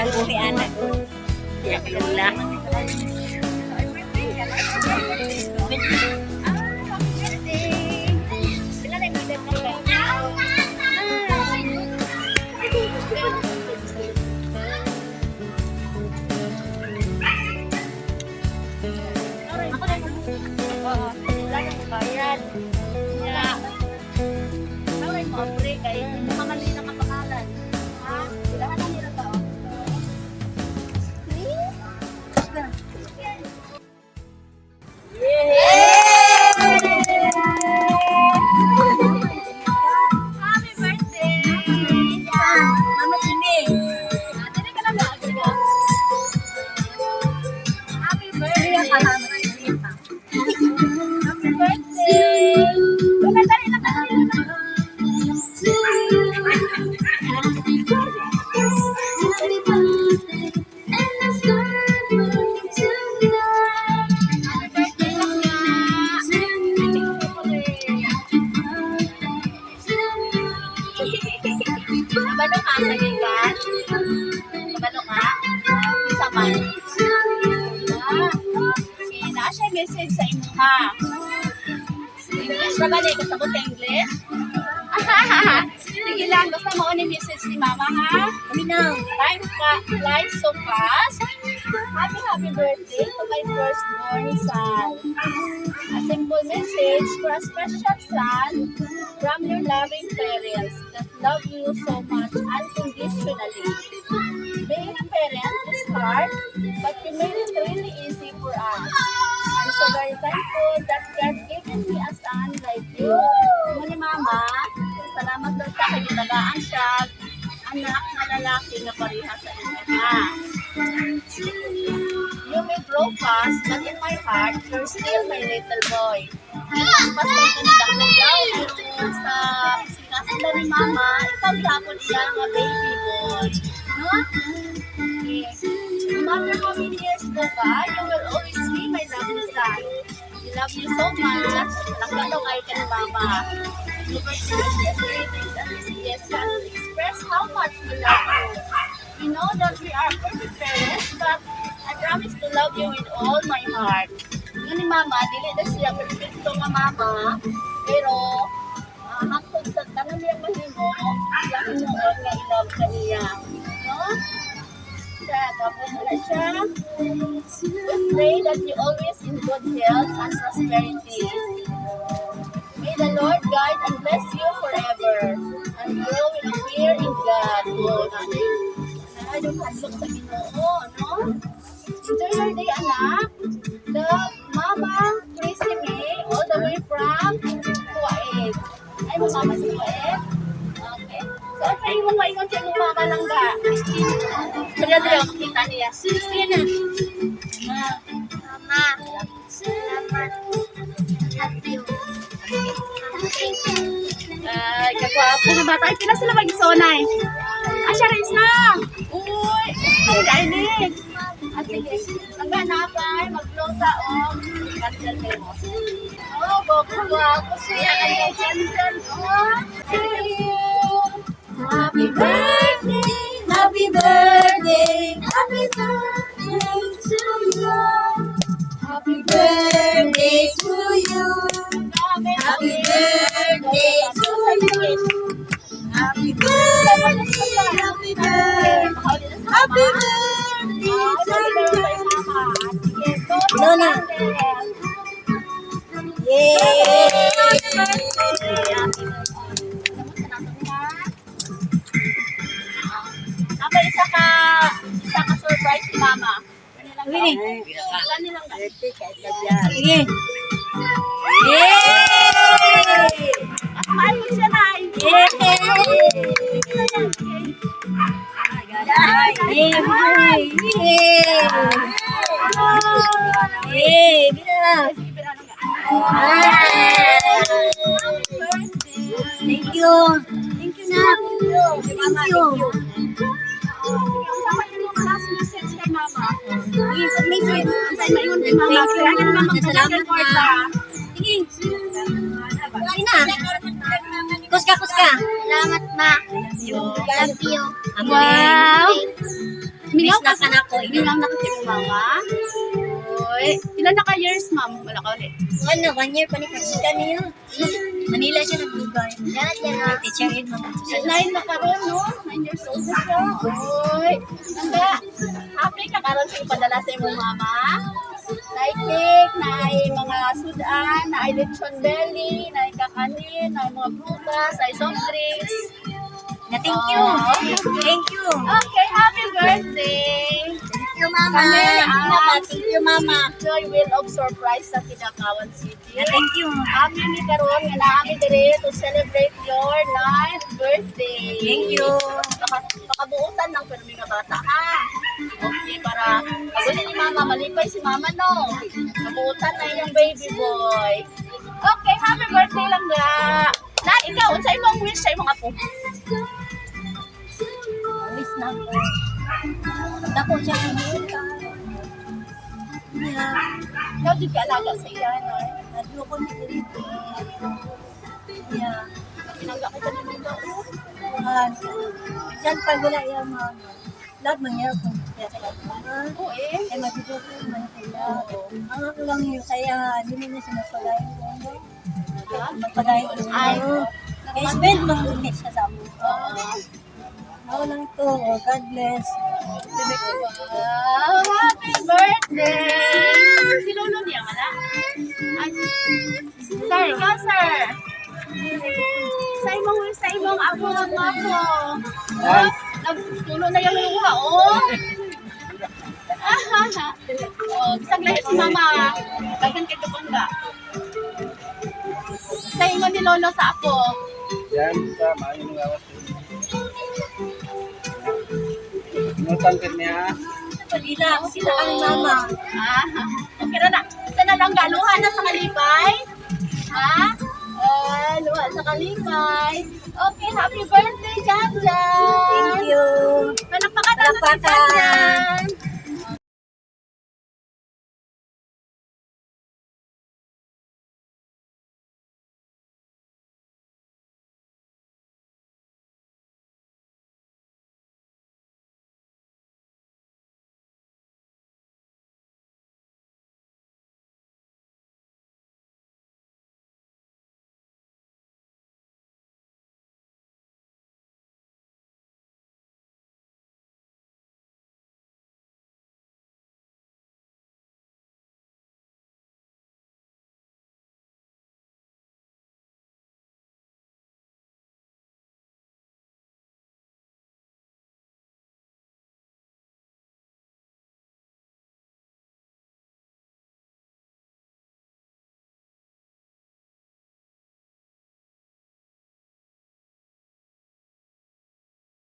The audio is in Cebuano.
Daghang buhi, anak. Yak lang. Sila na yung edad na kayo. Ako na yung Oo. Wala nang bayad. Wala. Sorry mo, pre, kay mamali na kapangalan. Ha? Wala na nila to. Happy birthday! Mama Simi. Dali ka lang ba? Dali ka. Happy birthday! Happy birthday! Wala, dali lang, dali lang. Happy birthday, and let's tonight. Happy birthday, Lakya! Kabalo ka sa gigan? Kabalo ka? Isa man. Ah, okay, naa siya message sa imuha. English ra ba ni? Kasabot ka English? Sige lang, basta mao ni message ni Mama, ha? Minaw. Time flies so fast. Happy, happy birthday to my firstborn son. A simple message for a special son from your loving parents that love you so much unconditionally. Being a parent is hard, but you made it really easy for us. I'm so very thankful that God given me a son like you. Mo ni Mama, salamat daw sa kay gitagaan siya anak na lalaki nga pareha sa inyo ha. You may grow fast, but in my heart, you're still my little boy. Mas kay kung daw pero sa sila ni Mama, ikaw gihapon siya nga baby boy. No? Okay. No matter how many years go by, you will always be my lovely son. We love you so much. Lakla daw kayo ka ni Mama. Your precious greetings and messages can express how much we love you. We know that we are perfect parents, but I promise to love you with all my heart. Yun ni Mama, dili na siya perfecto nga mama, pero hangtod sa tanan niya mahimo, iyang himuon nga i-love ka niya. No? Siya, tapos na siya. We pray that you always in good health and prosperity. May the Lord guide and bless you forever and grow in fear in God. Oh, nanay, nanay, yung hadlok sa Ginoo, no? Enjoy your day, anak. Love, Mama, Tracy May, all the way from Kuwait. Ay, mo mama sa Kuwait? Okay. So, sa imong maingon sa imong mama lang ba? Sige, dili, makita niya. Christina. Mama, salamat. Love you. Ay, kagwapo nga bata. Ay, pila sila mag-isonay. Ah, siya rin na. Uy, ito gainig. Ah, sige. Hanggang na pa, magluta o candle kayo. Oh, gwapo, gwapo siya. Ay, candle. Oh, thank you. Happy birthday, happy birthday, happy birthday to you. Happy birthday to you. Happy birthday to you. Happy birthday, happy birthday, happy birthday to you. Lola. Yay! Apa isa ka surprise si Mama. Winnie. Wala nilang Sige. Yay! Mahal mo siya na. Yay! Yay! Yay! Yay! Bila. Hi! Thank you. Thank you, nak. Thank you. Sige, unsa man imong last message kay Mama? Sige, message. Unsay maingon kay Mama? Thank you, Kaya Ma. Mama Salamat, kwarta. Sige. Sige na. Kuska, kuska. Salamat, Ma. Love you. Wow. Mingaw Miss na ka na ko. Mingaw na kasi mo mama. Uy, ilan na ka years, ma'am? Wala ka ulit. Ano, 1 year pa ni Pagkita niyo. Manila siya naglugay. Yan, yan. Teacher yun, mga 9 na karon, no? 9 years old na siya. Uy, nangga. Happy ka karon sa ipadala sa imong mama? Naay cake, naay mga sudan, naay lechon belly, naay kakanin, naay mga prutas, naay soft drinks. Na thank you. Thank you. Okay, happy birthday! Thank you, Mama. Kami ang Thank you, Mama. Joy Wheel of Surprise sa Kidapawan City. Na thank you. Happy mi karon nga naa mi diri to celebrate your ninth birthday. Thank you. Makabuutan lang pero mga bata ha. Okay, para paguli ni Mama, malipay si Mama, no. Kabuutan na iyang baby boy. Okay, happy birthday lang ga. Na ikaw, unsa imong wish sa imong apo? Miss na ko. Dako siya ang buta. Yeah. Ikaw jud ka alaga sa iya, no. Nadlo ko ni dito. Yeah. Pinangga ko kanina. Ah, siyan pag wala iya mama. Lahat mangyari kung kaya sa mama. Oo eh. Ay matutulog man sila. Ang ako lang yun, kaya hindi na siya magpagayon ko. Magpagayon ko. Ay. Kaya spend mag siya sa amo. Oo. Ako lang ito. Oh, God bless. Wow! Happy birthday! Si Lolo niya wala? Ay, sir, ikaw, sir. Sa imong apo, apo, apo. Oh, nagtulo na yung luha, oh. Oh, bisag lahi si mama. Daghan kay kapangga. Sa ingon ni Lolo sa apo. Yan, sa maayo ng gawas. Inutang kit niya. Palila, sila ang mama. Ah, okay ra na. Sana lang galuhan na sa kalipay. Ha? Eh, luha sa kalipay. Okay, happy birthday, Jan Jan. Thank you. Palakpakan natin si Jan Palakpakan. Jan.